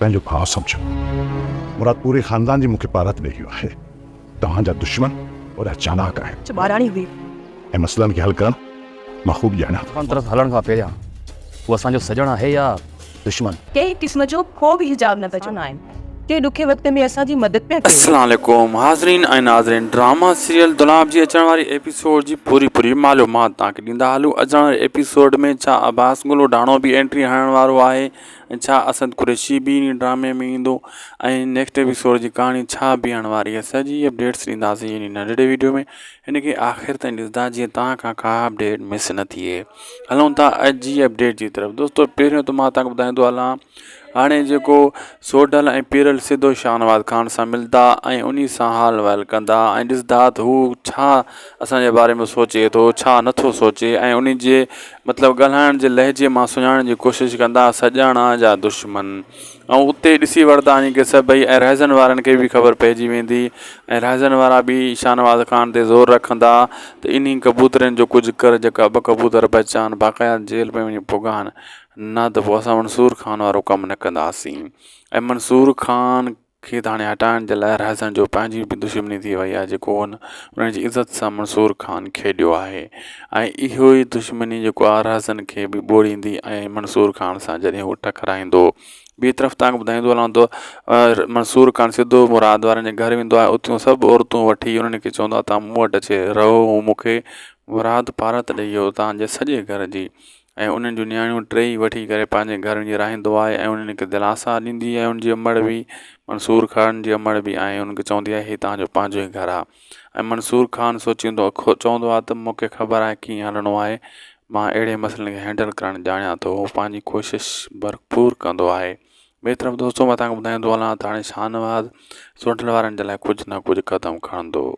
پنهنجو ڀاء سمجهو. مراد پوري خاندان جي مون کي پارت ڏئي ويو آهي. توهان جا دشمن وڏا چالاڪ آهن. چ ٻاراڻي هئي. ۽ مسئلن کي حل ڪرڻ مان خوب ڄاڻان ٿو. خان طرف هلڻ کان پهريان هو اسان جو سڄڻ آهي يا دشمن؟ ڪنهن قسم جو ڪو به حجاب نه ڪجو. آهن ڪنهن ڏکي وقت ۾ اسان جي مدد پيا ڪيو. السلام عليڪم حاضرين ۽ ناظرين ڊراما سيريل دولاب جي اچڻ واري ايپيسوڊ جي پوري پوري معلومات توهان کي ڏيندا هلون اچڻ واري ايپيسوڊ ۾ ڇا عباس گل اوڍاڻو به انٽري هڻڻ وارو آهي ۽ ڇا اسد قريشي به انهي ڊرامي ۾ ايندو ۽ نيڪسٽ ايپيسوڊ جي ڪهاڻي ڇا بيهڻ واري آهي سڄي اپڊيٽس ڏينداسين انهي ننڍڙي ويڊيو ۾ هن کي آخر تائين ڏسندا جيئن توهان کان ڪا اپڊيٽ مس نه ٿئي هلون ٿا اڄ جي اپڊيٽ جي طرف دوستو پهريون ته مان توهان کي ٻڌائيندو هلان هاڻي جيڪو سوڍل ۽ پيرل سڌو شاهنواز خان سان ملدا ۽ انهي سان حال احوال ڪندا ۽ ڏسندا ته هو ڇا اسان جي باري ۾ سوچي ٿو ڇا نٿو سوچي ۽ انهي جي مطلب ڳالهائڻ جي لهجي مان سڃاڻڻ جي ڪوشش ڪندا سڄڻ آ جا دشمن ۽ اتي ڏسي وٺندا انهي کي سڀئي ۽ رهزن وارن کي به خبر پئجي ويندي ۽ رهزن وارا به شاهنواز خان تي زور رکندا ته انهي ڪبوترن جو ڪجهه ڪر جيڪا ٻه ڪبوتر بچا آهن باقاعده جيل ۾ وڃي پڳا آهن نه ته پوء اسان منصور خان وارو ڪم نه ڪنداسين ۽ منصور خان کي ته هاڻي هٽائڻ جي لاء رهزن جو پنهنجي به دشمني ٿي وئي آهي جيڪو هن انهن جي عزت سان منصور خان کيڏيو آهي ۽ اهو ئي دشمني جيڪو آهي رهزن کي به ٻوڙيندي ۽ منصور خان سان جڏهن هو ٽڪرائيندو ٻي طرف تان ٻڌائيندو هلان ته منصور خان سڌو مراد وارن جي گهر ويندو آهي اتيون سڀ عورتون وٺي انهن کي چوندو آهي تان مون وٽ اچي رهو مون کي مراد پارت ڏئي ويو تان جي سڄي گهر جي ۽ انهن جون نياڻيون ٽيئي وٺي ڪري پنهنجي گهر وڃي رهندو آهي ۽ انهن کي دلاسا ڏيندي آهي ان جي امڙ به منصور خان جي امڙ به ۽ انهن کي چوندي آهي هي توهان جو پنهنجو ئي گهر آهي ۽ منصور خان سوچيندو چوندو آهي ته مون کي خبر آهي ڪيئن هلڻو آهي مان اهڙي مسئلن کي هينڊل ڪرڻ ڄاڻيان ٿو هو پنهنجي ڪوشش ڀرپور ڪندو آهي ٻئي طرف دوستو مان توهان کي ٻڌائيندو هلان ته هاڻي شاهنواز سوڍل وارن جي لاء ڪجهه نه ڪجهه قدم کڻندو.